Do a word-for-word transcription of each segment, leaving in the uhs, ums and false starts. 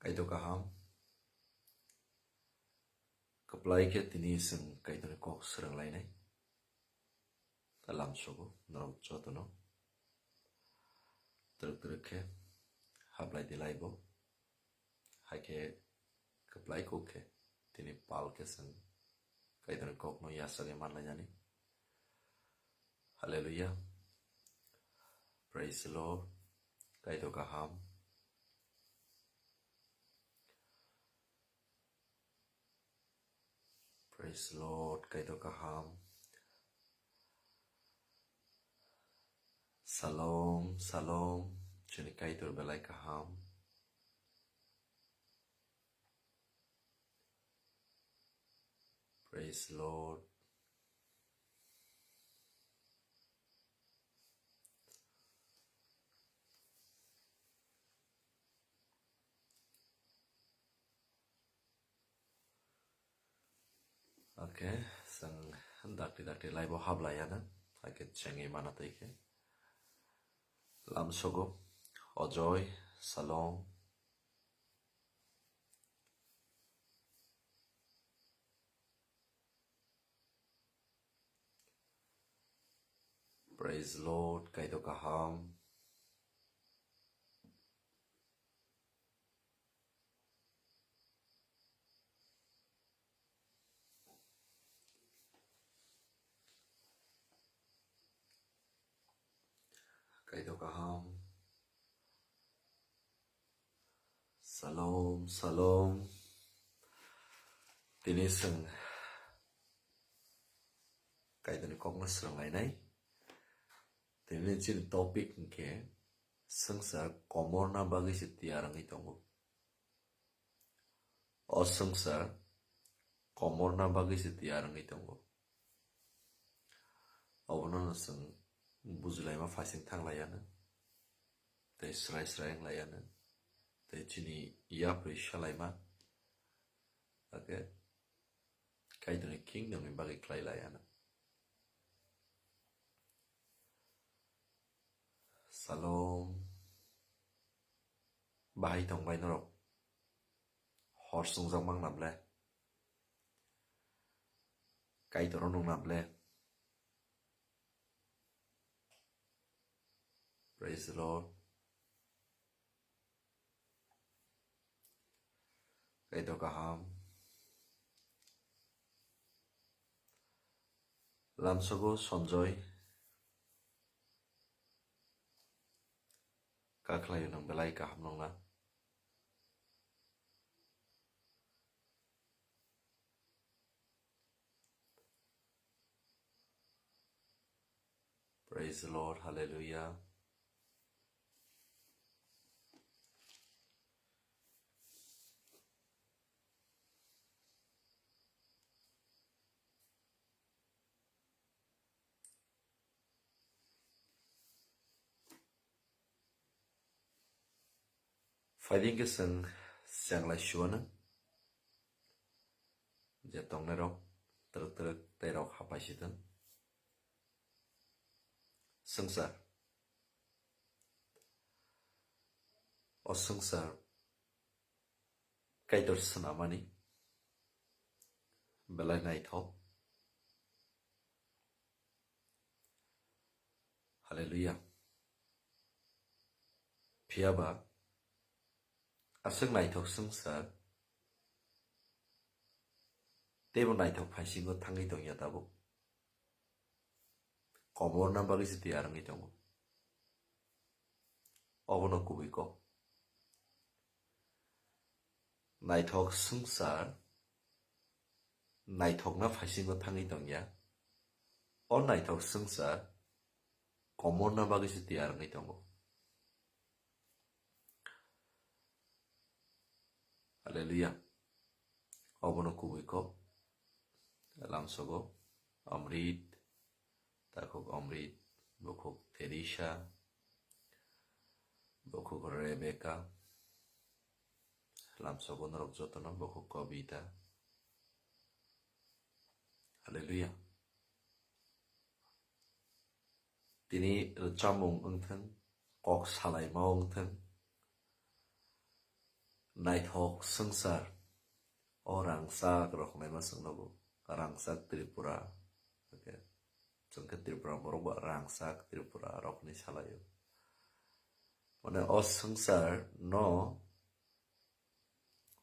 Kaitor kaham, kwplai khe tini chwng Kaitorni kok swrwng lainai. Lamsogo norok jotono twrwk twrwk khe hablai di laibo. Hai khe kwplai kok khe tini pal khe chwng Kaitorni kokno yachagwi manlainani. Hallelujah. Praise the Lord. Kaitor kaham. Praise the Lord. Kaitor kaham. Shalom, shalom. Chini Kaitor belai kaham. Praise the Lord. Okay, chwng dakti dakti live o hablaiya na, hakhe chengwi mana twi khe. Lamsogo, Ojoi, Salom. Praise Lord, Kaitor kaham. Kaitor kaham. Salom, salom. Tini chwng Kaitorni kokno swrwng lainai. Tini chini topic hwnkhe swngchar komorna bagwi se tiyar wngwi tongo. O swngchar komorna bagwi se tiyar wngwi tongo. Obono no chwng bujilaima phaising thanglaiyano, tei srai srai wnglaiyano, tei chini yapri salaima, hakhe Kaitorni kingdomni bagwi khlai laiyano. Salom. Bahai tongbai norok? Hor swngjak mang na ble? Kaitor o nung na ble? Praise the Lord. Kaitor kaham. Lamsogo Sanjoy. Kakhlai nang belai kaham nang na. Praise the Lord, hallelujah. Phaidi hwnkhe chwng chenglai suanw je tongnairok twrwk twrwk tei rok hapai sitwng. Swngchar. O swngchar Kaitor swnamani belai naithok. Hallelujah. Phiyaba aswk naithok swngchar teibo naithok phaisingo thangwi tongya tabuk. Komorna bagwi se tiyar wngwi tongo. Obono kubui kok. Naithok swngchar naithokna phaisingo thangwi tongya. O naithok swngchar komorna bagwi se tiyar wngwi tongo. Hallelujah. Obono kubui kok. Lamsogo Amrit, takhuk Amrit, bukhuk Teresa, bukhuk Rebecca. Lamsogo norok jotono bukhuk Kobita. Hallelujah. Tini rwchapmung wngthwng, kok salaima wngthwng, Naithok swngchar, o rangchak rok hwnwi ma chwng nogo, rangchak Tripura. Okay. Chwng khe Tripura borok ba rangchak Tripura rok hwnwi salaio. Mane o swngchar no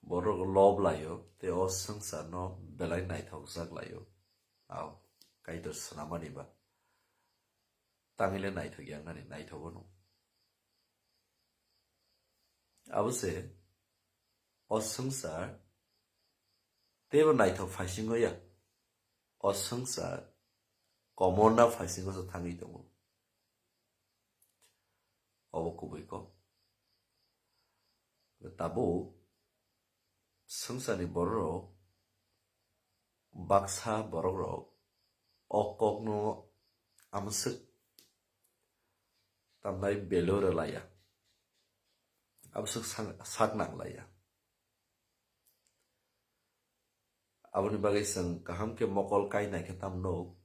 borok lob laio, tei o swngchar no belai naithok jak laio. Ao, Kaitor swnamani ba. Tangile naithok yang nani, naithogo no. Abo se o swngchar teibo naithok phaisingo ya. O swngchar komorna phaisingo se thangwi tongo. Obo kubui kok. Tabuk swngcharni bororok baksa borokrok o kokno amswk tamnai value rwlaiya, amswk sak, sak nanglaiya. Aboni bagwi chwng kaham khe mokol kainai khe tam nuk,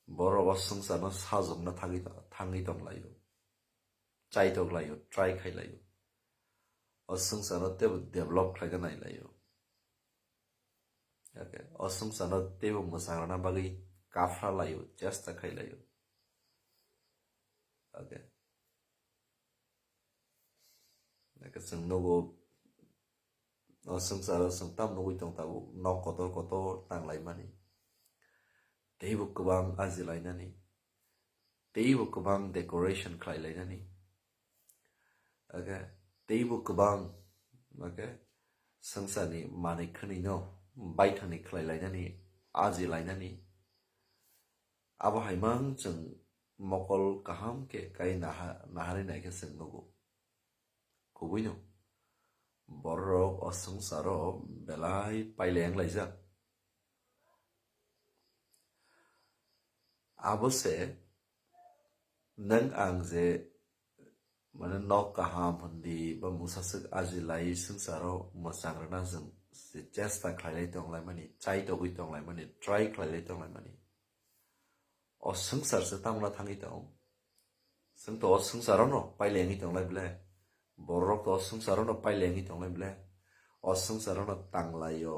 borok o swngcharno sajwkna thangwi, thangwi tonglaio, chaitok laio, try khai laio. O swngcharno teibo develop khlaina nai laio. Okay. O swngcharno teibo mwchang rwna bagwi kaphra laio, chesta khai laio. Okay. Nake chwng nugo, o swngcharo chwng tam nugwi tong tabuk, nok kotor kotor tanglaimani, teibo kwbang ajilainani, teibo kwbang decoration khlailainani, okay, teibo kwbang, okay, swngcharni manwi khwnwino baithani khlailainani, ajilainani. Abo hai mang chwng mokol kaham khe kai naha-, naharwi naikhe chwng nugo. Kubuino borok o swngcharo belai paileng laijak. Abo se nwng ang je mane nok kaham hwndi ba mungsa swk aji lai swngcharo mwchang rwna chwng se chesta khlailai tonglaimani, chaitogwi tonglaimani, try khlailai tonglaimani. O swngchar se tamna thangwi tong. Chwng to o swngcharono pailengwi tonglai ble. Borok to o swngcharono pailengwi tonglai ble. O swngcharono tanglaio.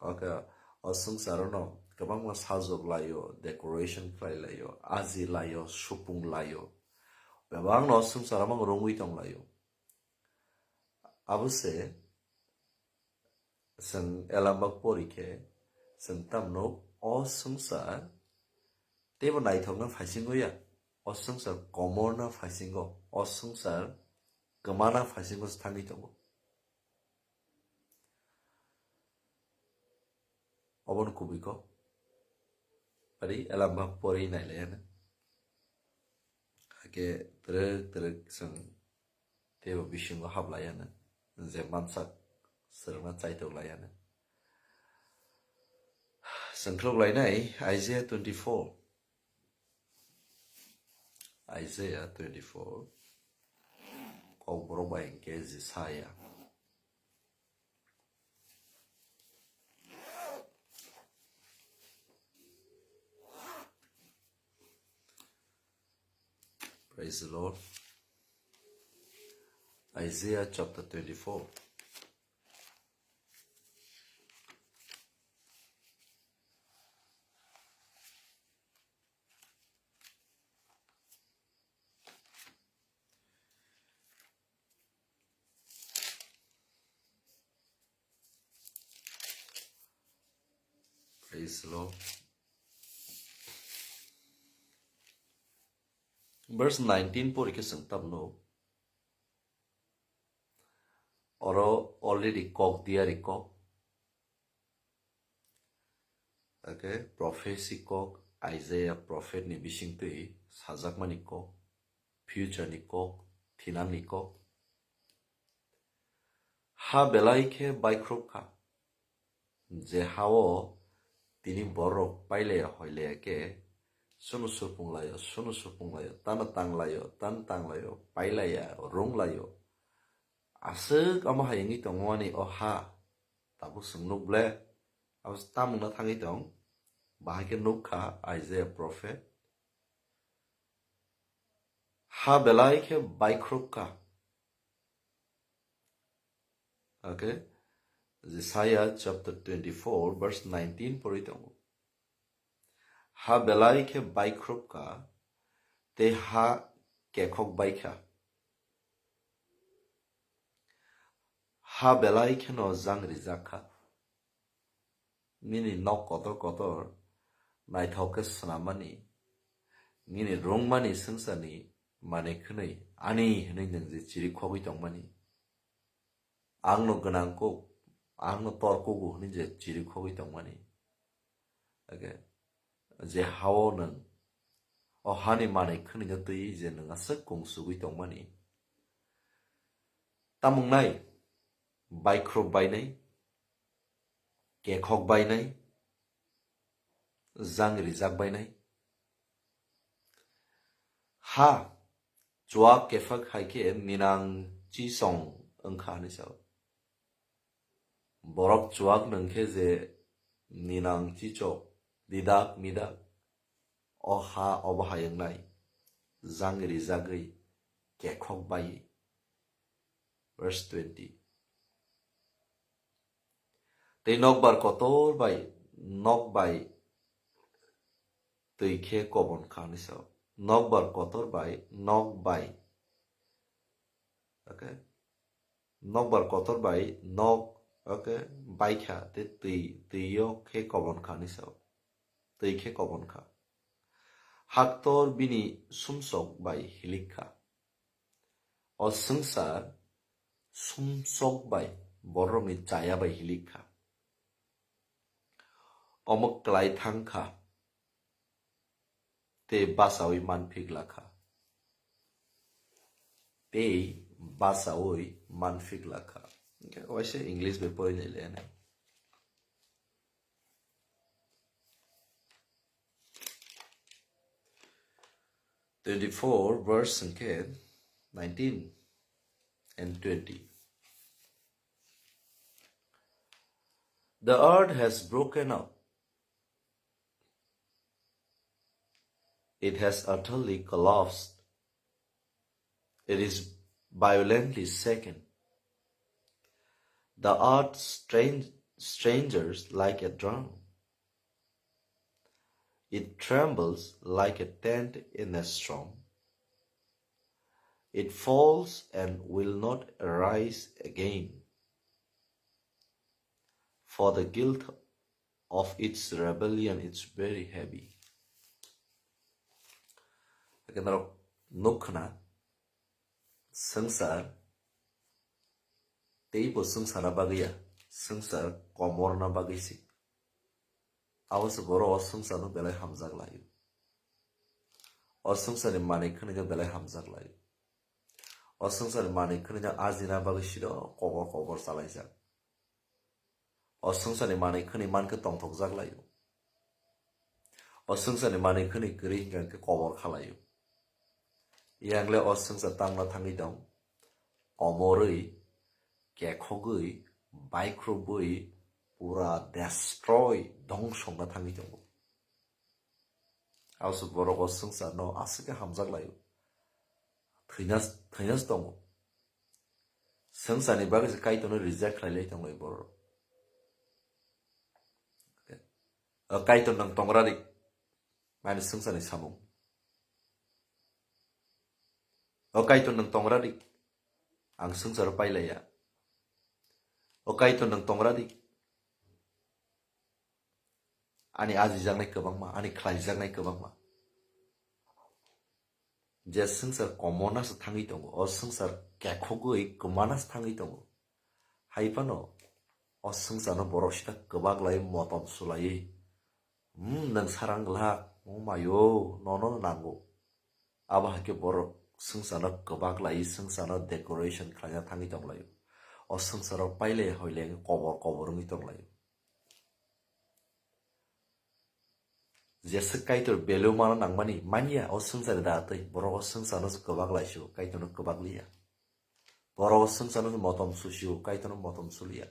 Okay, o swngcharono kwbangma sajwk laio, decoration khlai laio, aji laio, supung laio. Bebakno o swngcharo mang rwngwi tonglaio. Abo se chwng elambak pori khe chwng tamno o swngchar teibo naithokna phaisingo ya, o swngchar komorna phaisingo, o swngchar kwmana phaisingo se thangwi tongo. Obono kubui kok. Ari elamba pori nai lai ano. Hake trek trek chwng teibo bisingo hap lai ano. Je mansak swrwngna chaitok lai ano. Chwng khlok lainai Isaiah twenty-four. Isaiah twenty-four. Kokborok bai hwnkhe Jisaya. Praise the Lord. Isaiah chapter twenty-four. Praise the Lord. Verse nineteen pori khe chwng tabno. Oro already kok diari kok. Ake prophecy kok, Isaiah prophet ni bisingtwi sajakmani kok, future ni kok, thinangni kok. Ha belai khe baikhrokkha, je hao tini borok pailaya hoilaya khe, sunu supung laio, sunu supung laio, tano tang laio, tano tang laio, pailaya, rung laio. Aswk omo hai wngwi tongmani o ha, tabuk chwng nuk ble, abo se tamungno thangwi tong, bahai khe nuk kha Isaiah prophet. Ha belai khe baikhrokkha, Okay? Jesaya chapter twenty-four, verse nineteen pori tongo. Ha belai khe baikhrup kha, tei ha kekhok bai kha. Ha belai kheno jang rijak kha. Nini nok kotor kotor naithok khe swnammani, nini rwngmani swngcharni manwi khwnwi ani hwnwi nwng je chirikhogwi tongmani, "Ang no gwnang kuk, ang no tor kugo," hwnwi je chirikhogwi tongmani. Age, je hao nwng o hani manwi khwnwino twi je nwng aswk kung sugwi tongmani. Tamung nai, baikhrup bainai, kekhok bainai, jang rijak bainai. Ha, chuak kephak hai khe ninang chisong wngkha hwnwi sao. Borok chuak nwng khe je ninang chichok, didak midak, o ha obo hai wngnai, jang rijagwi, kekhok bai. Verse twenty. Tei nokbar kotor bai, nok bai twi khe kobon kha hwnwi sao. Nokbar kotor bai, nok bai. Okay? Nokbar kotor bai, nok, okay, bai kha, tei twi, twi o khe kobon kha hwnwi sao. Twi khe kobon kha. Haktor bini sumsok bai hilik kha. O swngchar sumsok bai bororokni chaya bai hilik kha. Omo klai thang kha. Tei bachaui manphik la kha. Tei bachaui manphik la kha. Hwnkhe waisa English bai porinai le nai. Twenty-four verse hwnkhe nineteen and twenty. The earth has broken up. It has utterly collapsed. It is violently shaken. The earth strain- strangers like a drum. It trembles like a tent in a storm. It falls and will not arise again. For the guilt of its rebellion is very heavy. Hwnkhe norok nuk khna, swngchar teibo swngcharna bagwi ya, swngchar komorna bagwi se. Abo se borok o swngcharno belai hamjak lai-o. O swngcharni manwi khwnwi no belai hamjak lai-o. O swngcharni manwi khwnwi no ajina bagwi siro kobor kobor chalaijak. O swngcharni manwi khwnwi mankhe tongthokjak lai-o. O swngcharni manwi khwnwi kwrwi hwnkhe kobor kha lai-o. Yang le o swngchar tangna thangwi tong, komorwi, kekhogwi, baikrupwi, pura destroy, dongso wngna thangwi tongo. Abo se borok o swngcharno aswk khe hamjak lai-o. Thwina, thwina se tongo. Swngcharni bagwi se Kaitorno reject khlai lai tong lai borok. O Kaitor nwng tongra di. Ani swngcharni samung. O Kaitor nwng tongra di. Ang swngcharo pailaiya. O Kaitor nwng tongra di. Ani ajijaknai kwbangma, ani khlaijaknai kwbangma. Je swngchar komorna se thangwi tongo, o swngchar kekhogwi kwmana se thangwi tongo. Hai phano o swngcharno borok sita kwbak lai motom sulaiwi, "Hmm, nwng sarang glak, wng maio, nono nango." Abo hai khe borok swngcharno kwbak lai, swngcharno decoration khlaina thangwi tong lai-o. O swngcharo pailai hoilai kobor kobor wngwi tong lai-o. Jeswk Kaitor beleu mana nangmani manya o swngcharni da twi, borok o swngcharno se kwbak lai sio, Kaitorno kwbak liya. Borok o swngcharno se motom su sio, Kaitorno motom su liya.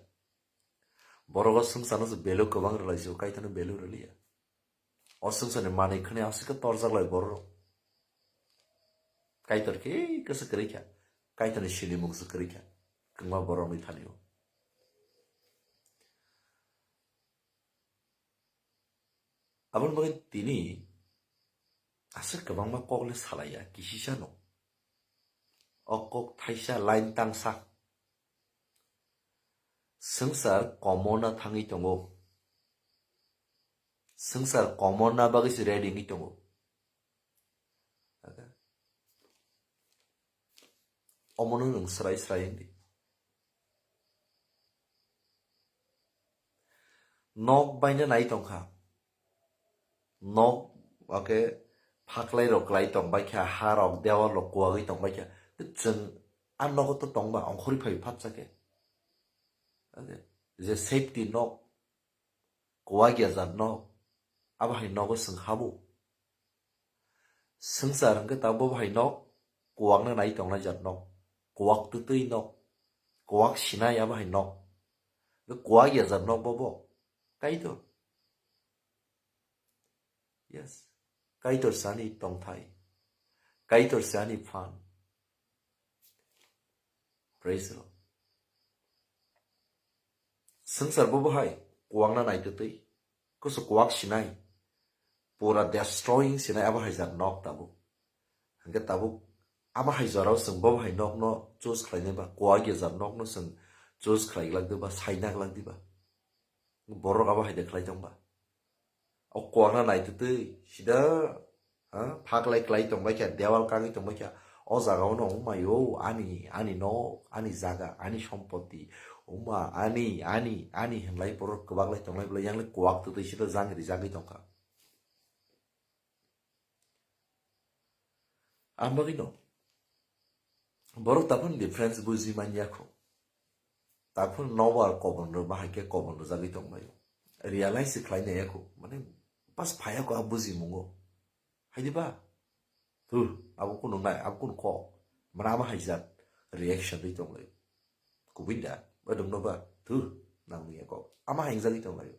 Borok o swngcharno se beleu kwbang rwlai sio, Kaitorno beleu rwliya. O swngcharni manwi khwnwi aswk khe torjak lai borok. Kaitor khe kisa kwrwi kha, Kaitorni sinimung se kwrwi kha, kwbangma borokni thani-o. Aboni bagwi tini aswk kwbangma kok le salaiya, kisisa no. O kok thaisa line tangsa. Swngchar komorna thangwi tongo. Swngchar komorna bagwi se ready wngwi tongo. Omono nwng srai srai wngdi. Nok baina nai tongkha. Nok, oke, phaklai rok klai tong bai kha, ha rok, dewal rok kuwagwi tong bai kha. Tei chwng a nogo to tong ba, ongkhorwi phai phatsa khe. Oke, je safety nok, kuwak ya jat nok, abo hai nogo chwng habo. Swngchar hwnkhe ta bo hai nok, kuwakna nai tongnai jat nok, kuwak twtwi nok, kuwak sinai abo hai nok. Kuwak ya jat nok bo bo. Kaitor. Yes. Kaitor se ani tongthai. Kaitor se ani phan. Praise the Lord. Swngchar bo bahai kuwakna naitwtwi. Kusu kuwak sinai. Pura destroying sinai abo hai jat nok tabuk. Hwnkhe tabuk abo hai jorao chwng bo bahai nokno choose khlainai ba, kuwak ya jat nokno chwng choose khlai glak di ba, saina glak di ba. Borok abo hai de khlai tong ba. O kuwakna naitwtwi sida, ha, phaklai klai tongbai kha, dewal kagwi tongbai kha. O jaga o no wngmai o ani, ani nok, ani jaga, ani sompoti, wngma ani, ani, ani hinlai borok kwbaklai tonglai bolai yang le kuwak twtwi sida jang rijagwi tongkha. Ang bagwi no borok taphano difference buji man ya kho. Taphano nobar kobon rw bahai khe kobon rwjagwi tong bai. Realize se khlai nai ya kho. Mane pas phai ya kho a buji mungo. Hai di ba? Thu, abo kunu nai, abo kunu kok. Mane ama hai jat reaction ri tong lai. Kubui da, ba dum no ba? Thu, nang ni ya kok. Ama hai jagwi tong lai.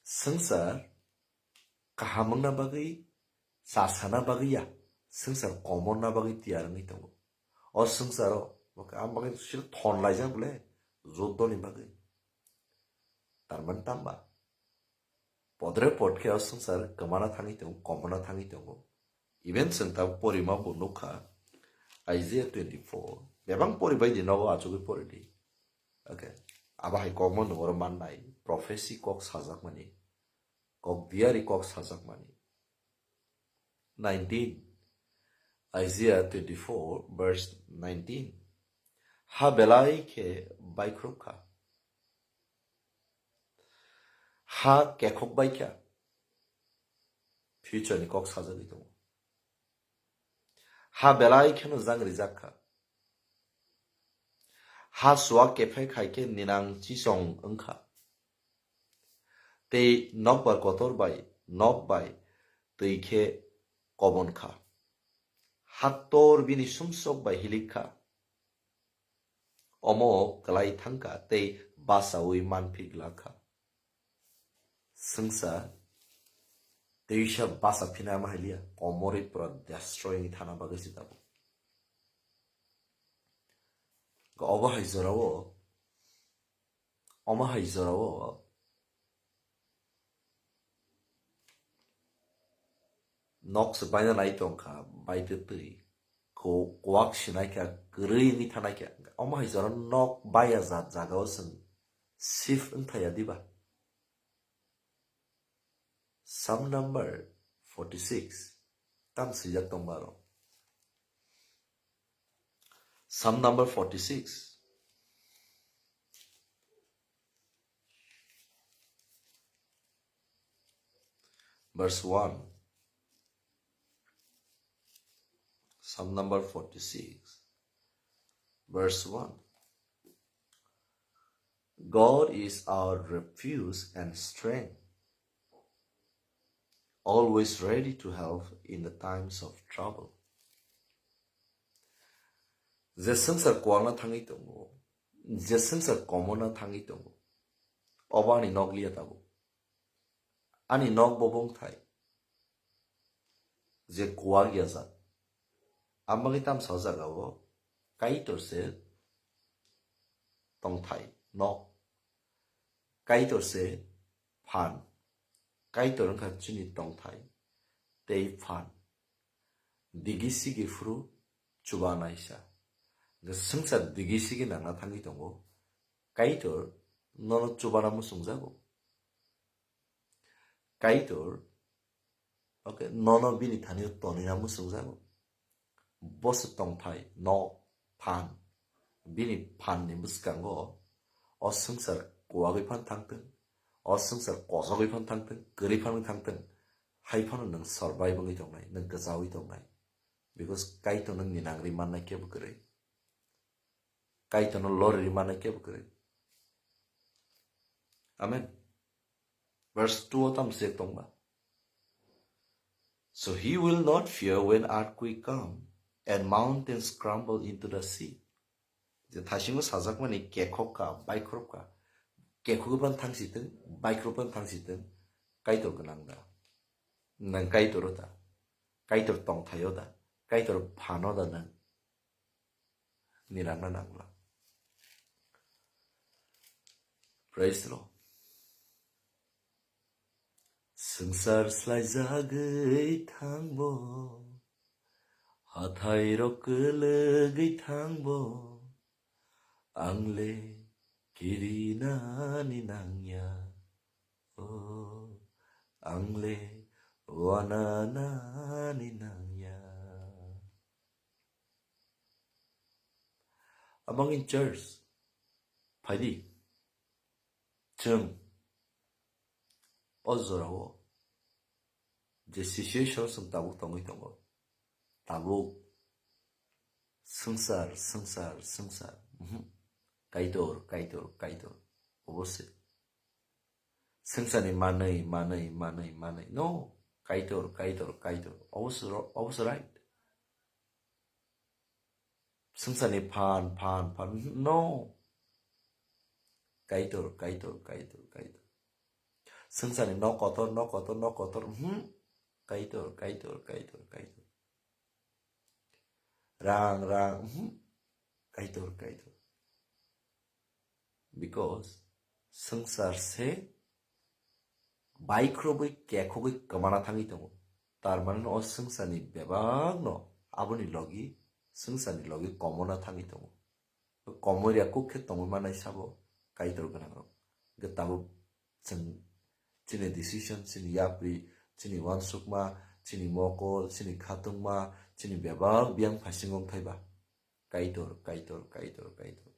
Swngchar kaham wngna bagwi, chasana bagwi ya, swngchar komorna bagwi tiyar wngwi tongo. O swngcharo, ang bagwi siro thon laijak bole, juddo ni bagwi. Tarmani tamba? Podre pod khe o swngchar kwmana thangwi tongo, komorna thangwi tongo. Even chwng tabuk porima bo nukha, Isaiah twenty-four, bebak pori bai di nogo achugwi pori di. Okay. Abo hai kokma nungoro mannai, prophecy kok sajakmani, kok diari kok sajakmani. Nineteen, Isaiah twenty-four, verse nineteen. Ha belai khe baikhrup kha. Ha kekhok bai kha. Future ni kok sajagwi tongo. Ha belai kheno jang rijak kha. Ha suak kephek hai khe ninang chisong wng kha. Tei nokbar kotor bai, nok bai twi khe kobon kha. Haktor bini sumsok bai hilik kha. Omo kwlai thang kha tei bachaui manphi glak kha. Swngchar twisa bacha phina ma hai liya, komorwi pura destroy wngwi thana bagwi se tabuk. Obo hai jorao, omo hai jorao nok se baina nai tong kha, bai twi twi. Ko-, kuwak sinai kha, kwrwi wngwi thanai kha. Omo hai jora nok baya jat jaga o chwng shift wng thaya diba? Psalm number forty-six. Tam swijak tong baro. Psalm number forty-six. Verse one. Psalm number forty-six, verse one. God is our refuge and strength, always ready to help in the times of trouble. Je swngchar kwbangna thangwi tongo, je swngchar komorna thangwi tongo, obo ani nok liya tabuk. Ani nok bo bongthai je kuwak ya jat. Ang bagwi tamsa o jaga o Kaitor se tongthai nok. Kaitor se phan. Kaitor wngkha chini tongthai tei phan. Digi sigi phuru chubanaisa. Hwnkhe swngchar digi sigi nangna thangwi tongo. Kaitor nono chubana muchungjago. Kaitor, okay, nono bini thani-o tonina muchungjago. Bo se tongthai, nok, phan. Bini phanni bwskango o swngchar kuwagwi phan thangthwng, o swngchar kosogwi phan thangthwng, kwrwi phan wngwi thangthwng, hai phano nwng survive wngwi tongnai, nwng kwchaui tongnai. Because Kaitor nwngni nangri mannai kebo kwrwi. Kaitorno loriri mannai kebo kwrwi. Amen. Verse two o tamo se tongba. So he will not fear when earthquake come and mountains crumble into the sea. Je thaisingo sajakmani kekhok ka, baikrop ka, kekhok ban thangsi tong, baikrop ban thangsi tong, Kaitor gwnang da. Nang Kaitor da. Kaitor tongthai o da. Kaitor phano da nang. Nirangna nangla. Praise the Lord. Swngchar slaijagwi thangbo, hathai rok kwlwgwi thangbo, ang le kirinani nangya, o ang le wananani nangya. Abang in church, phaidi. Chwng o jorao je situation chwng tabuk tongwi tongo, tabuk swngchar, swngchar, swngchar, mhm. Kaitor, Kaitor, Kaitor, obo se. Swngcharni manwi, manwi, manwi, manwi. No, Kaitor, Kaitor, Kaitor. Obo se ro-, obo se right. Swngcharni phan, phan, phan. No. Kaitor, Kaitor, Kaitor, Kaitor. Swngcharni nok kotor, nok kotor, nok kotor. Hmm. Kaitor, Kaitor, Kaitor, Kaitor. Rang, rang. Hmm. Kaitor, Kaitor. Because swngchar se baikrobwi kekhogwi kwmana thangwi tongo. Tar mane no o swngcharni bebakno aboni logi, swngcharni logi komona thangwi tongo. Komorya kuk khe tongwi manai sabo Kaitor gwnangrok. Hwnkhe tabuk chwng chini decision, chini yapri, chini uansukma, chini mokol, chini khatungma, chini bebak biyang phaising wng thaiba. Kaitor, Kaitor, Kaitor, Kaitor.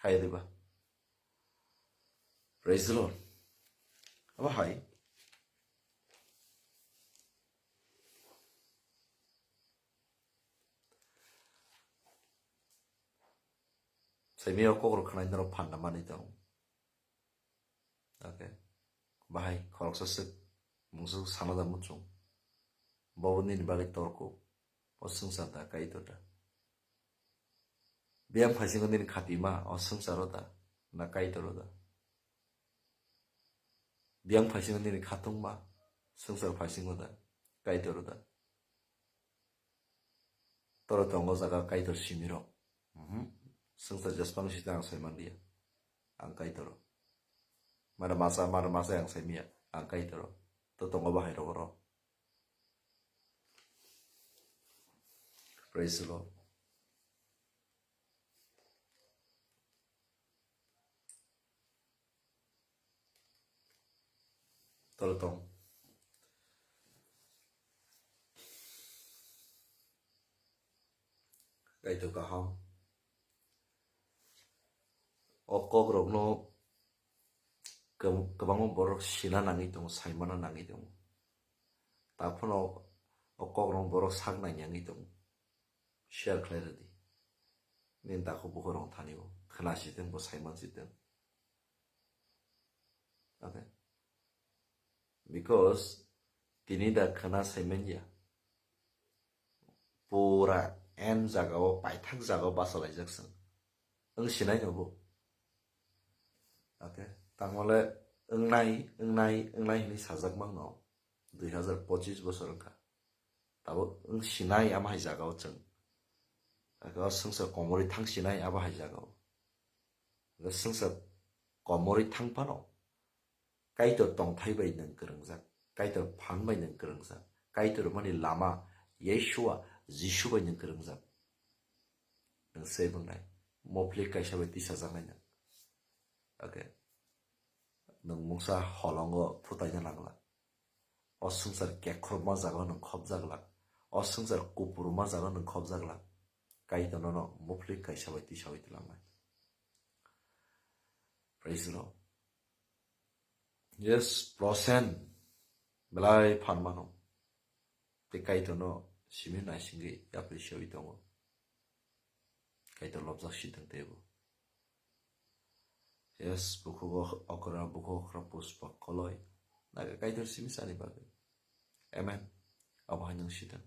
Hai diba? Praise the Lord. Abo hai. Saimio kokrok khanai norok phan na manwi tong. Okay. Bahai khoroksa swk mungsa swk sana da muchung. Bobo nini bagwi torko. O swngchar da, Kaitor da. Biyang phaisingo nini khatima, o swngcharo da, na Kaitoro da. Biyang phaisingo nini khatungma, swngchar phaisingo da, Kaitoro da. Toro tongo jaga Kaitor simirok. Mhm. Swngchar jesbang sita ang saimanliya. Ang Kaitoro. Mara masa, mara masa ang saimiya. Ang Kaitoro. To tongo bahai rogoro. Praise the Lord. Tolo tong. Kaitor kaham. O kokrokno kwb-, kwbangma borok sina nangwi tongo, saimana nangwi tongo. Taphano o kokrokno borok sak nai wngwi tongo. Share khlai rwdi. Nini takhuk bukhuk rok thani bo khna si tong, bo saiman si tong. Okay. Because tini da khna saiman ya. Pura en jaga o, paithak jaga o basa laijak chwng. Wng sinai no bo. Okay. Tangmale wngnai, wngnai, wngnai hinwi sajak mang no. Dui hazar pochis bosor wngkha. Tabuk wng sinai amo hai jaga o chwng. Ake o swngchar komorwi thang sinai abo hai jaga o. Ake swngchar komorwi thang phano, Kaitor tongthai bai nwng kwrwngjak, Kaitor phan bai nwng kwrwngjak, Kaitor mani lama Yeshua Jisu bai nwng kwrwngjak. Nwng se wngnai, moplik kaisa bai tisajaknai nwng. Okay. Nwng mungsa holongo phutaina nangla. O swngchar kekhorma jaga nwng khopjaglak. O swngchar kupurma jaga nwng khopjaglak. Kaitor nono moplik kaisa bai tisawi twlangnai. Praise the Lord. Yes, prosen belai phan mano. Tei Kaitor no simi naisingwi yapri sewi tongo. Kaitor lobjak sitwng teibo. Yes, bukhugo okra, bukhugo okra puspa koloi. Naga Kaitor simi sani bagwi. Amen. Abo hai nwng sitwng.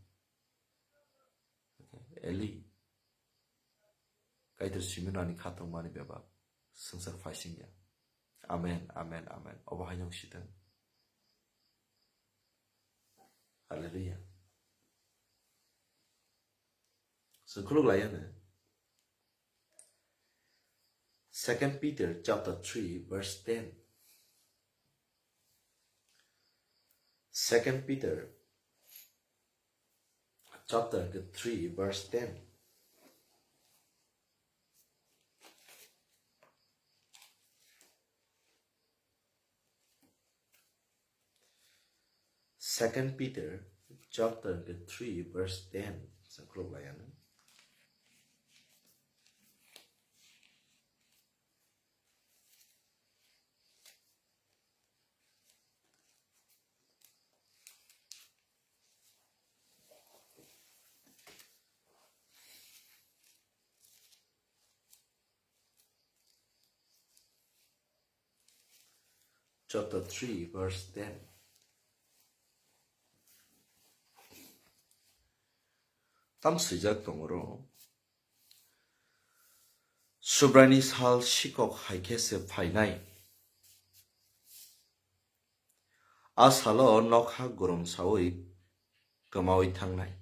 Eli. Kaitor simi nani khatungmani bebak. Swngchar phaisingya. Amen, amen, amen. Obo hai nwng sitwng. Hallelujah. Chwng khuluk lai ano. Second Peter chapter three verse ten. Second Peter chapter three verse ten. Second Peter chapter three verse ten. Chwng khuluk lai ano. Chapter three verse ten. Tam swijak tongo ro. Subraini sal sikok hai khe se phainai. A salo nokha gurumsaui kwmaui thangnai.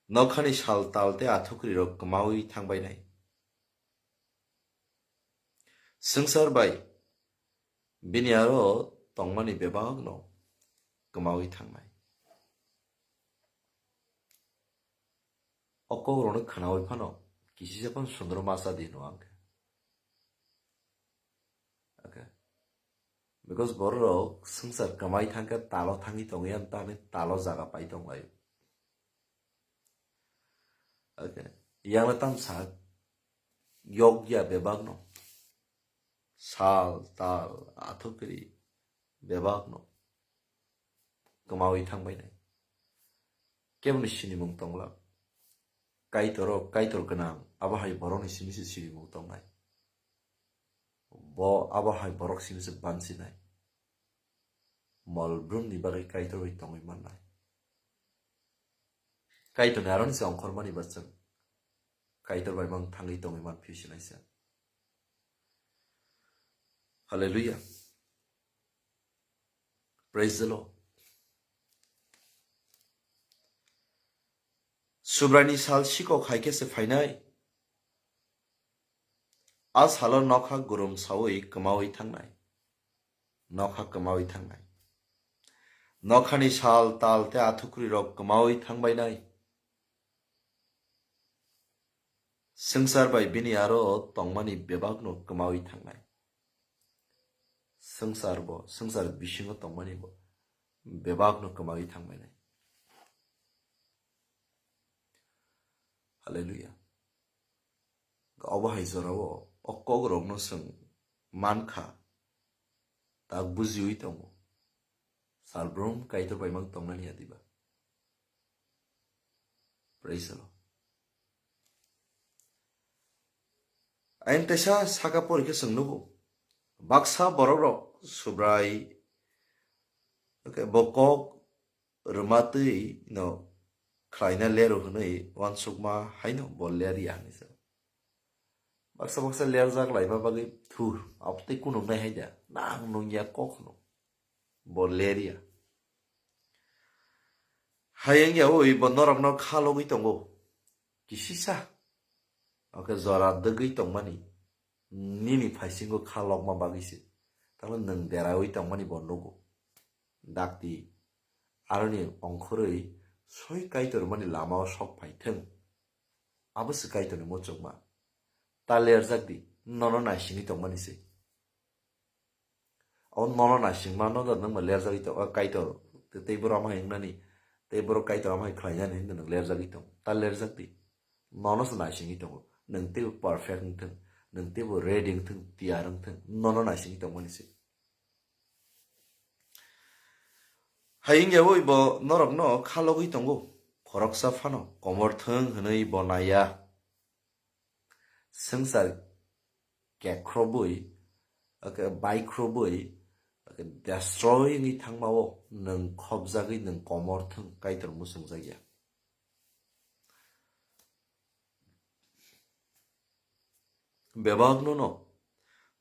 Nokhani sal tal tei athukrwi rok kwmaui thangbainai. Swngchar bai bini aro tongmani bebakno kwmaui thangnai. O kokrokno khwnaui phano kisisa phano sundro masa di hino ang khe. Okay. Because bororok swngchar kwmai thangkhe talo thangwi tongwi ang tani talo jaga pai tonglaio. Okay. Yang le tam sak yok ya bebak no. Sal, tal, athukri bebak no. Kwmawi thang bai nai. Keboni sinimung tongla. Kaitor o, Kaitor gwnang, abo hai borokni simi se sinimung tongnai. Bo abo hai borok simi se bansinai. Mol brumni bagwi Kaitor bai tongwi mannai. Kaitorni aroni se ongkhormani ba chwng Kaitor bai mang thangwi tongwi man phio sinaisa. Hallelujah. Praise the Lord. Subraini sal sikok hai khe se phainai. A salo nokha gurum saui kwmaui thangnai. Nokha kwmaui thangnai. Nokhani sal tal tei athukrwi rok kwmaui thangbainai. Swngchar bai bini aro tongmani bebakno kwmaui thangnai. Swngchar bo, swngchar bisingo tongmani bo bebakno kwmaui thangbainai. Hallelujah. Obo hai jorao o kokrokno chwng mankha, tak bujiwi tongo. Salbrum Kaitor bai mang tongnani ya diba? Praise the Lord. Ayang teisa saka pori khe chwng nugo. Baksa borok rok Subrai, okay, bo kok rwma twi no khlaina leru hwnwi uansukma haino bo ler ya hinwi sa. Baksa baksa lerjak laiba bagwi thur, abo tei kunuknai hai da, nang nung ya kok no. Bo ler ya. Hayang ya ui bo norokno kha logwi tongo. Kisisa. Oke jora dwgwi tongmani. Nini phaisingo kha lokma bagwi se. Tamo nwng deraui tongmani bo nugo. Dakti, aroni ongkhorwi soi Kaitor mani lamao sok phai thung. Abo se Kaitorni muchungma. Ta lerjak di, nono naisingwi tongmani se. O nono naisingma no da nwng ma lerjagwi tong, o Kaitor, te-, tei borok ama hai wngnani, tei borok Kaitor ama hai khlainani hinwi nwng lerjagwi tong. Ta lerjak di. Nono se naisingwi tongo. Nwng teibo perfect wng thung, nwng teibo ready wng thung, tiyar wng thung, nono naisingwi tongmani se. Hai wngya bo norokno kha logwi tongo, khoroksa phano komor thung hwnwi bo naiya. Swngchar kekhrobwi, ake baikhrobwi, ake destroy wngwi thangmao nwng khopjagwi nwng komor thung Kaitor muchungjakya. Bebakno no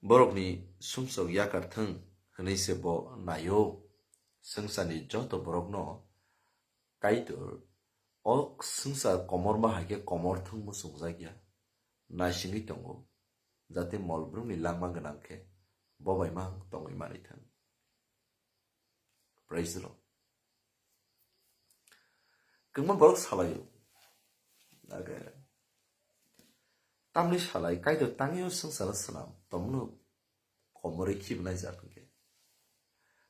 borokni sumsok yakar thung hwnwi se bo naio. Swngcharni joto borokno Kaitor o swngchar komorma hai khe komor thung muchungjakya naisingwi tongo, jate mol brumni langma gwnang khe bo bai mang tongwi manwi thang. Praise the Lord. Kwbangma borok salaio. Age tamni salai Kaitor tangwi o swngcharo swnam, tongmano komorwi khibnai jat hwnkhe.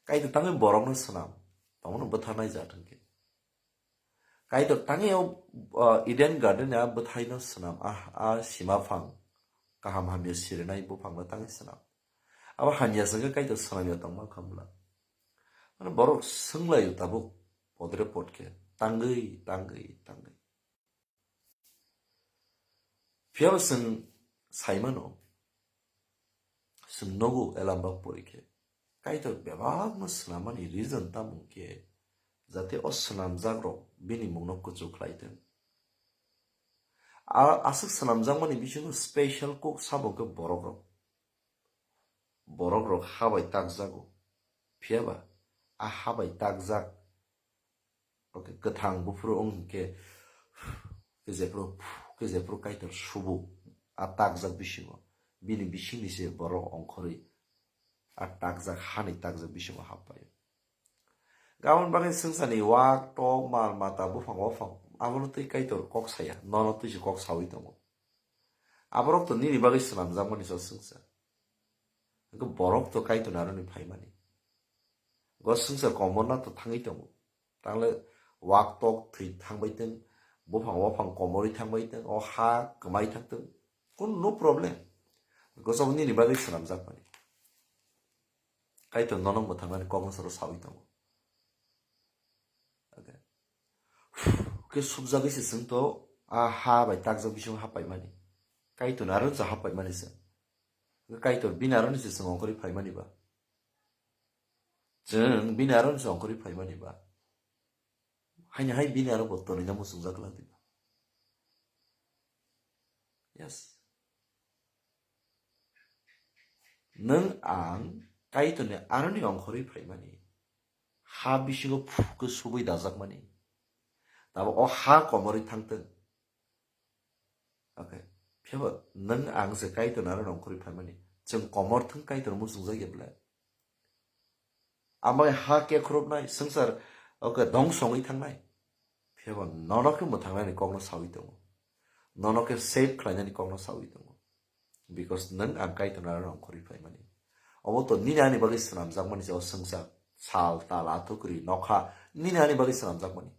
Kaitor tangwi borokno swnam, tongmano bwtharnai jat hwnkhe. Kaitor tangwi o, o, Eden Garden a bwthaino swnam, a, a sima phang kaham hamya sirinai buphangno tangwi swnam. Abo hamya se khe Kaitor swnamya tongma kha bwla. Mane borok swnglaio tabuk podre pod khe, tangwi, tangwi, tangwi. Phiyaba chwng saimano, chwng nogo elamba pori khe, Kaitor bebakno swnammani reason tamo khe, jate o swnamjakrok bini mungno kuchuk khlai thung. A, aswk swnamjakmani bisingo special kok sabo khe borokrok. Borokrok ha bai takjago. Phiyaba a ha bai takjak, okay, kwthang buphuru wng hwnkhe, khe jephuru, khe jephuru Kaitor subu a takjak bisingo. Bini bisingni se borok ongkhorwi a takjak, hani takjak bisingo happaio. Aboni bagwi swngcharni wak, tok, mal mata, buphang, waphang, abono twi Kaitor kok saya, nono twi se kok saui tongo. Aborok to nini bagwi swnamjakmani so swngchar. Hwnkhe borok to Kaitorni aroni phaimani. Go swngchar komorna to thangwi tongo. Tangle wak tok thwi thangbai tong, buphang waphang komorwi thangbai tong, o ha kwmai thang tong. Kun no problem. Go sabo nini bagwi swnamjakmani. Kaitor nono mwthangnani kokno soro saui tongo. Okay. Khe subjagwi se chwng to a ha bai takjak bisingo happaimani. Kaitorni aro se happaimani se. Kaitor bini aroni se chwng ongkhorwi phaimani ba. Chwng bini aroni se ongkhorwi phaimani ba. Haini hai bini aro bo tonina muchungjak lak diba. Yes. Nwng ang Kaitorni aroni ongkhorwi phaimani. Ha bisingo phuk khe subui dajakmani. Tabo o ha komorwi thangtwng. Okay. Phiyaba nwng ang se Kaitorni aroni ongkhorwi phaimani. Chwng komor thwng Kaitor muchungjak ya bwle. Ambai ha kekhorobnai, swngchar, okay, dongso wngwi thangnai. Phiyaba nono khe mwthangnani kokno saui tongo. Nono khe save khlainani kokno saui tongo. Because nwng ang Kaitorni aroni ongkhorwi phaimani. Obo to nini ani bagwi swnamjakmani se o swngchar, sal, tal, athukri, nokha, nini ani bagwi swnamjakmani.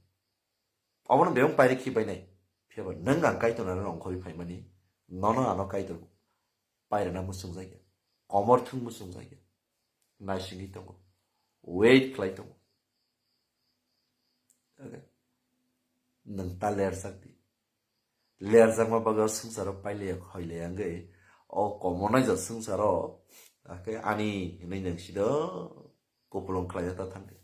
Obono bebak pairi khi bainai. Phiyaba nwng ang Kaitorni aroni ongkhorwi phaimani, nono ano Kaitor pairana muchungjak ya. Komor thwng muchungjak ya. Naisingwi tongo. Wait khlai tongo. Okay. Nwng ta lerjak di. Lerjakma bagwi o swngcharo pailaya khoilaya wngwi o komornai ja swngcharo, okay, ani hinwi nwng sido kupulung khlaina ta thangdi.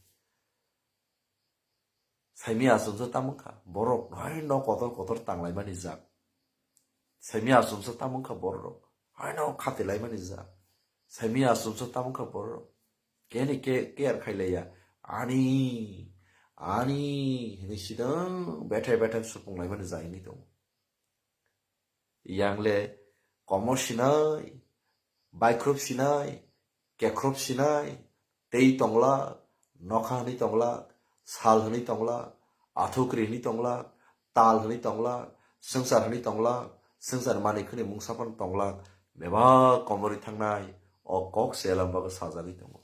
Saimia achomsa tamo wngkha, borok haino kotor kotor tanglaimani jak. Saimia achomsa tamo wngkha borok, haino khatilaimani jak. Saimia achomsa tamo wngkha borok, keni ke care khailaiya, ani, ani hinwi sidang bethai bethai supunglaimani jak hinwi tongo. Yang le komor sinai, Baikrop sinai, kekrop sinai, tei tonglak, nokha hwnwi tonglak, sal hwnwi tonglak, athukri hwnwi tonglak, tal hwnwi tonglak, swngchar hwnwi tonglak, swngchar manwi khwnwi mungsa phano tonglak, bebak komorwi thangnai, o kok se elambagwi sajagwi tongo.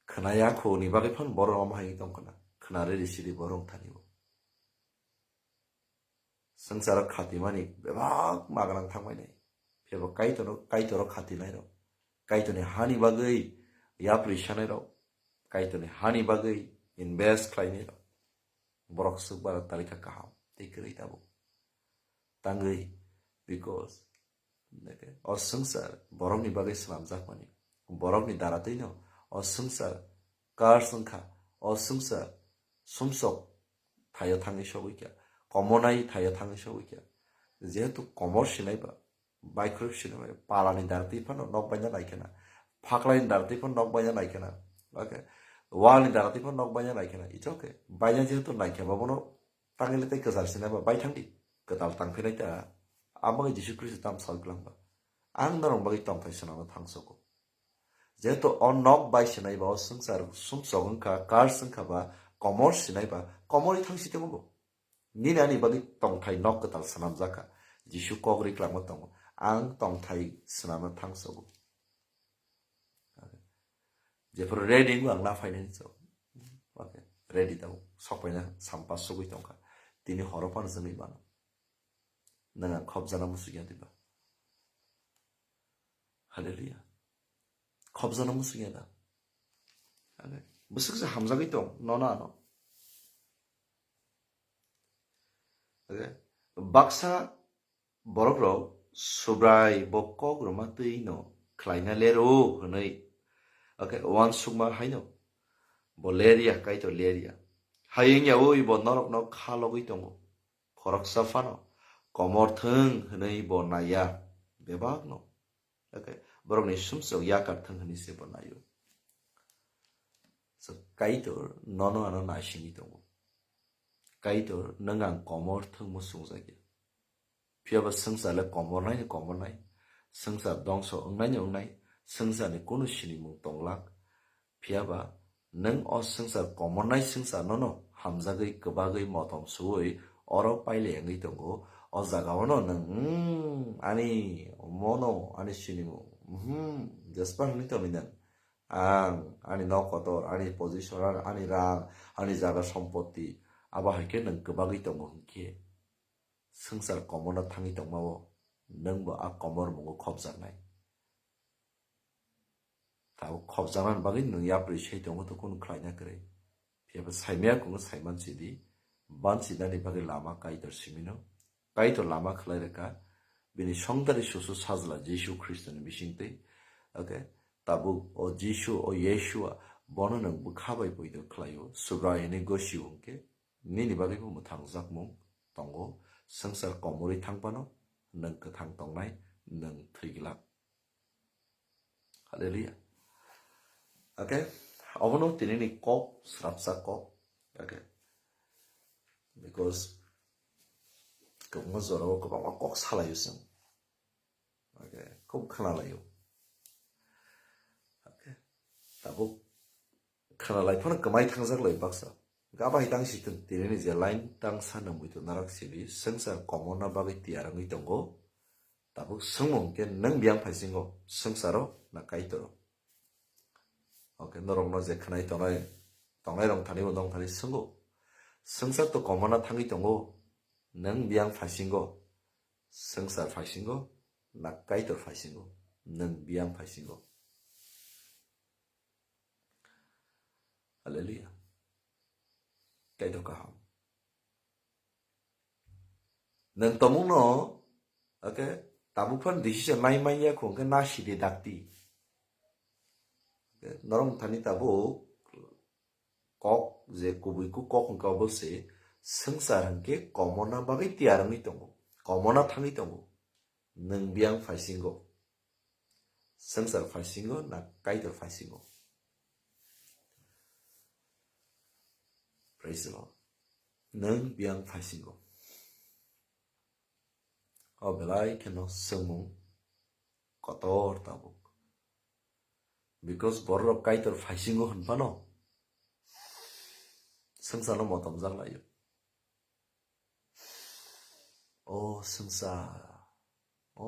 Khwnaya khoni bagwi phano borok omo hai wngwi tong khna. Khna riri siri borok thani bo. Swngcharo khatimani bebak magrang thangmani. Phebo Kaitorno, Kaitoro khatinairok. Kaitorni hani bagwi yapri sanairok. Kaitorni hani bagwi invest khlainairok. Borok swk bara talikha kaham. Tei kwrwi tabuk. Tangwi, because o swngchar borokni bagwi swnamjakmani. Borokni daratwino o swngchar curse wngkha. O swngchar sumsok thaio thangwi sogwi kha. Komonai thaio thangwi sogwi kha. Jehetu komor sinai ba, baikrok sinai ba, palani daratwi phano nok baina nai khena. Phaklaini daratwi phano nok baina nai khena. Okay. Walni daratwi phano nok baina nai khena. It's okay. Baina jehetu nai khe ba bono tangwi le tei kwchar sinai ba bai thangdi. Kwtal tang phinai ta. Amo Jisu Khristo tam sal kwlangba. Ang norok bagwi tongthai swnamna thangsogo. Jehetu o nok bai sinai ba o swngchar sumsok wngkha, curse wngkha ba, komor sinai ba, komorwi thangsi tongbo. Nini ani bagwi tongthai nok kwtal swnamjakha. Jisu kok ri kwlangma tongo. Ang tongthai swnamna thangsogo. Jephuru ready wngwi ang na phainani so. Okay. Ready tong. Sok paina sampa sugwi tongkha. Tini horo phano chwngwi mano. Nang ang khobjana musuk ya diba. Hallelujah. Khobjana musuk ya da. Okay. Bwswk se hamjagwi tong, nono ano. Okay. Baksa borok rok Subrai bo kok rwma twi no khlaina lero hwnwi, okay, uansukma haino bo lerya, Kaitor lerya. Hayung ya ui bo norok no kha logwi tongo. Khoroksa phano komor thwng hwnwi bo naiya bebak no. Okay, borok ni sumsok yakar thwng hwnwi se bo naio. So, Kaitor nono ano naisingwi tongo. Kaitor nwng ang komor thwngmo sungjakya. Phiya ba swngchar le komornai ni komornai, swngchar dongso wngnai ni wngnai, swngchar ni kunu sinimung tonglak. Phiya ba nwng o swngchar komornai swngchar no no hamjagwi kwbagwi motom suwi oro paile wngwi tongo. O jaga o no nwng, hmm, ani mono ani sinimung, hmm, jespa hwnwi tongwi nang. Ang, ani nok kotor, ani position, ani rang, ani jaga sompoti, abo hai khe nwng kwbagwi tongo hwn khe. Swngchar komorna thangwi tongma-o nwng bo a komor mungo khopjaknai. Tabuk khopjaknani bagwi nwng yapri sai tongo to kunu khlaina kwrwi. Phiya ba saimaya kunu saiman sidi, bansinani bagwi lama Kaitor simino. Kaitor lama khlai rwkha, bini songtari susu sajla Jisu Khristoni bisingtwi. Okay, tabuk o Jisu, o Yeshua, bono nwng bwkha bai poito khlaio, Subrai hwnwi gosio hwnkhe, nini bagwi bo mwthangjakmung tongo, swngchar komorwi thang phano nwng kwthang tongnai, nwng thwi glak. Hallelujah. Okay, obono tini ni kok, srapsa kok. Okay, because kwbangma jorao kwbangma kok salaio chwng. Okay, khub khwnalaio. Okay, tabuk khwnalai phano kwmai thangjak lai baksa. Gaba hai tang si tong, tini ni je line tang sa nang muitu narak sidi, swngchar komorna bagwi tiyar wngwi tongo. Tabuk swngmung khe nwng biyang phaisingo, swngcharo na Kaitoro? Okay, norokno je khwnai tongnai, tongnai rok thani bo nong thani swngo. Swngchar to komorna thangwi tongo, nwng biyang phaisingo, swngchar phaisingo, na Kaitor phaisingo, nwng biyang phaisingo. Hallelujah. Kaitor kaham. Nwng tongmungno, okay, tabuk phano decision nai manya kho, hwnkhe na sidi dakti. Okay, norok thani tabuk kok, je kubui ku kok hwnkha obo se, swngchar hwnkhe komorna bagwi tiyar wngwi tongo, komorna thangwi tongo. Nwng biyang phaisingo, swngchar phaisingo, na Kaitor phaisingo? Praise the Lord. Nwng biyang phaisingo. O belai kheno swngmung kotor tabuk. Because borok Kaitor phaisingo hwnphano swngcharno motomjak laio. O swngchar, o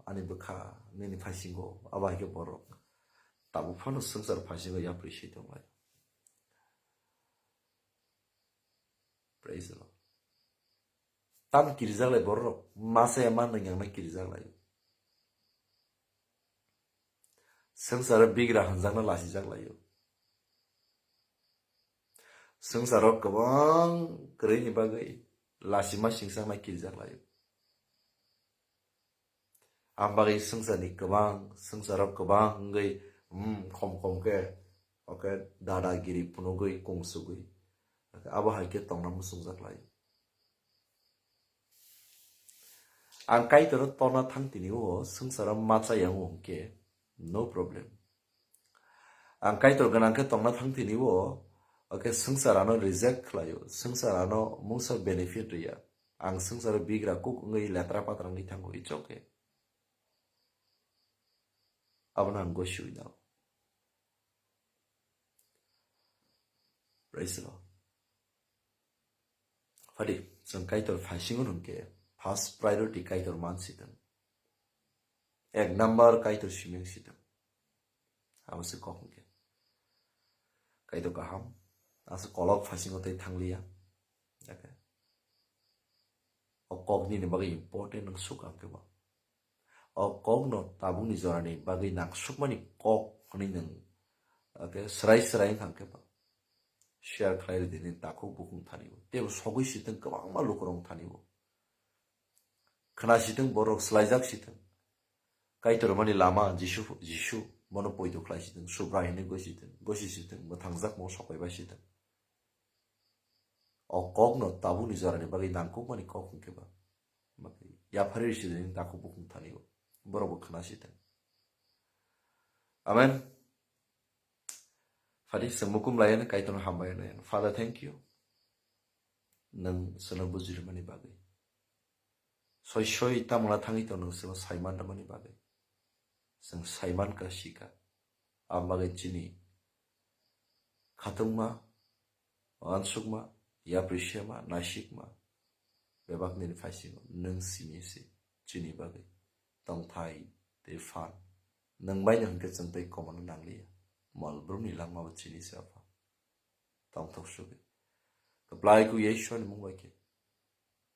ani bwkha nini phaisingo, abo hai khe borok tabuk phano swngchar phaisingo yapri swi tong lai. Praise the Lord. Tam kirijak lai borok, masa ya man yang na kirijak lai. Swngcharo bigra hanjakna lasijak laio. Swngcharo kwbang kwrwini bagwi lasima singchakna kirijak laio. Ang bagwi swngcharni kwbang, swngcharo kwbang wngwi, hmm, khom khom khe, oke, dadagiri phunugwi, kungsugwi. Abo hai khe tongna muchungjak laio. Ang Kaitor tona thang tini o swngcharo ma cha yang hwnkhe, no problem. Ang Kaitor gwnang khe tongna thang tini o, oke, swngchar ano reject khlaio, swngchar ano mungsa benefit rwya. Ang swngcharo bigra kuk wngwi letra patra wngwi thango, it's okay. Abono ang gosi wngwi nao. Praise the Lord. Phadi, chwng Kaitor phaisingo hwnkhe first priority Kaitor man sitwng. Ek number Kaitor siming sitwng. Abo se kok hwnkhe. Kaitor kaham. Asa kolok phaisingo tei thangliya. Jaka. O kok nini bagwi important nang suk ang khe ba. O kokno tabukni jorani bagwi nangsukmani kok hwnwi nwng, ake, srai srai wngkha khe ba share khlai rwdi nini takhuk bukhuk thani o. Teibo sogwi sitwng kwbangma lukurok thani o. Khna sitwng borok swlaijak sitwng. Kaitor mani lama Jisu, Jisu bono poito khlai sitwng, Subrai hwnwi gosi sitwng, gosi sitwng, mwthangjak mo sokaibai sitwng. O kokno tabukni jorani bagwi nangkukmani kok hwnkhe ba. Bagwi yapharwi rwsidi nini takhuk bukhuk thani o. Borok bo khna sitwng. Amen. Phadi chwng mukum laiya Kaitorno hambai nai. Father, thank you. Nwng chwngno bujirwmani bagwi. Soi soi tamo na thangwi tong nwng chwngno saiman rwmani bagwi. Chwng saiman ka sika. Aboni bagwi chini khatungma, uansukma, yapri sema, naisikma, bebak nini phaisingo nwng simi se chini bagwi tongthai tei phan. Nwng bai no hwnkhe chwng tei komono nangliya. Mol brumni langmabo chini se Apha. Tongthok sugwi. Kwplai kuk Yeshua ni mung bai khe.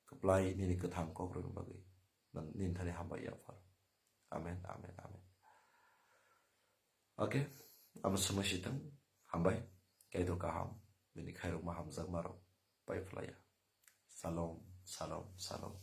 Kwplai nini kwthang kok rwni bagwi. Nang nini thani hambai ya phar. Amen, amen, amen. Okay, amo swngna sitang hambai. Kaitor kaham. Nini khairokma hamjakma rok pai phlaiya. Shalom, shalom, shalom.